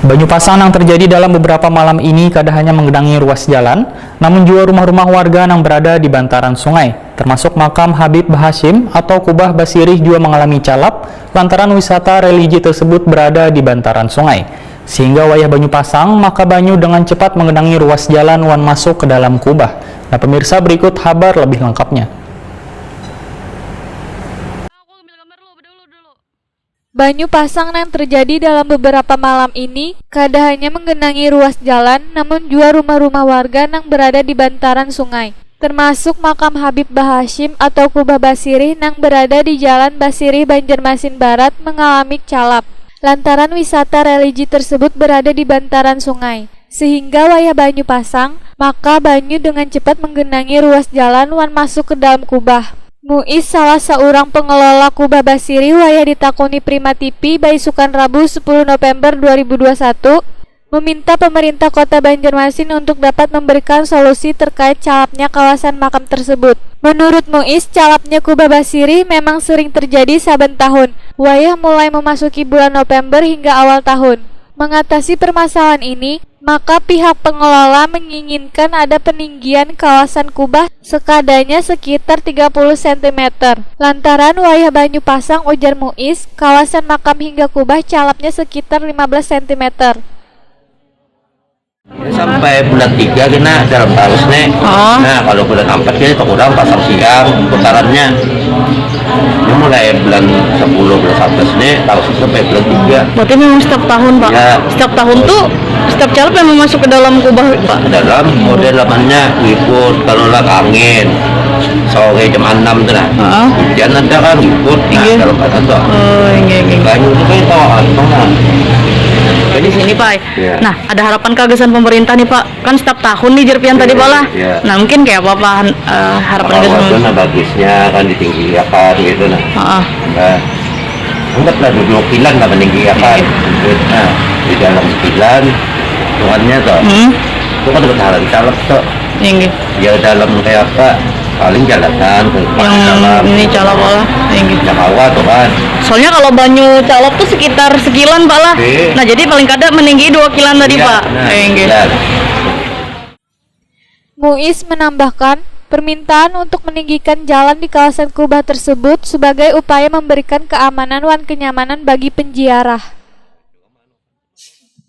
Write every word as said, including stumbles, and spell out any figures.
Banyu pasang nang terjadi dalam beberapa malam ini kada hanya menggenangi ruas jalan, namun jua rumah-rumah warga nang berada di bantaran sungai, termasuk makam Habib Bahashim atau kubah Basirih jua mengalami calap lantaran wisata religi tersebut berada di bantaran sungai. Sehingga wayah banyu pasang, maka banyu dengan cepat menggenangi ruas jalan wan masuk ke dalam kubah. Nah, pemirsa, berikut habar lebih lengkapnya. Banyu pasang nang terjadi dalam beberapa malam ini kada hanya menggenangi ruas jalan, namun jua rumah-rumah warga nang berada di bantaran sungai, termasuk makam Habib Bahashim atau kubah Basirih nang berada di Jalan Basirih, Banjarmasin Barat, mengalami calap lantaran wisata religi tersebut berada di bantaran sungai, sehingga wayah banyu pasang, maka banyu dengan cepat menggenangi ruas jalan wan masuk ke dalam kubah. Muiz, salah saurang pengelola Kubah Basirih, wayah ditakuni Prima T V baisukan Rabu sepuluh November dua ribu dua satu, meminta pemerintah Kota Banjarmasin untuk dapat memberikan solusi terkait calapnya kawasan makam tersebut. Menurut Muiz, calapnya Kubah Basirih memang sering terjadi saban tahun, wayah mulai memasuki bulan November hingga awal tahun. Mengatasi permasalahan ini, maka pihak pengelola menginginkan ada peninggian kawasan kubah sekadanya sekitar tiga puluh sentimeter. Lantaran wayah banyu pasang, ujar Muiz, kawasan makam hingga kubah calapnya sekitar lima belas sentimeter. Sampai bulan tiga kena dalam tarus nih. Oh. Nah, kalau bulan empat kena kurang pasang siang putarannya. Ini mulai bulan sepuluh, bulan sebelas nih, tarus sampai bulan tiga. Berarti memang setiap tahun, Pak? Ya. Setiap tahun tuh, setiap calap memang masuk ke dalam kubah, Pak? Ke dalam, model lamannya ngikut, kalau lah angin, sore jam enam tuh nah. Heeh. Hujan ada kan ngikut, nah Iya. Dalam kata tuh. Oh, iya, iya. Banyu itu kan tahu apa nah. Di sini, Pak. Iya. Nah, ada harapan kagasan pemerintah nih, Pak. Kan setiap tahun nih, jer pian tadi, Iya, Pak lah. Iya. Nah, mungkin kayak apa, Pak, eh, harapan Kalau gasan? Itu nah bagusnya kan ditinggiakan gitu nah. Heeh. Nah, anggaplah duduk kilan lah meninggiakan. Nah, di dalam kilan, tuhannya tuh. Hmm. Itu kan dapat halan calap tuh. Inggih. Ya dalam kayak apa? Paling jalanan ke Yang dalam. Ini calap lah. Inggih. Yang awal tuh kan. Soalnya kalau banyu calap tuh sekitar sekilan, Pak lah. Iya. Nah, jadi paling kada meninggi dua kilan tadi, Iya, Pak. nah, Inggih. iya. Muiz menambahkan, permintaan untuk meninggikan jalan di kawasan kubah tersebut sebagai upaya memberikan keamanan wan kenyamanan bagi penziarah.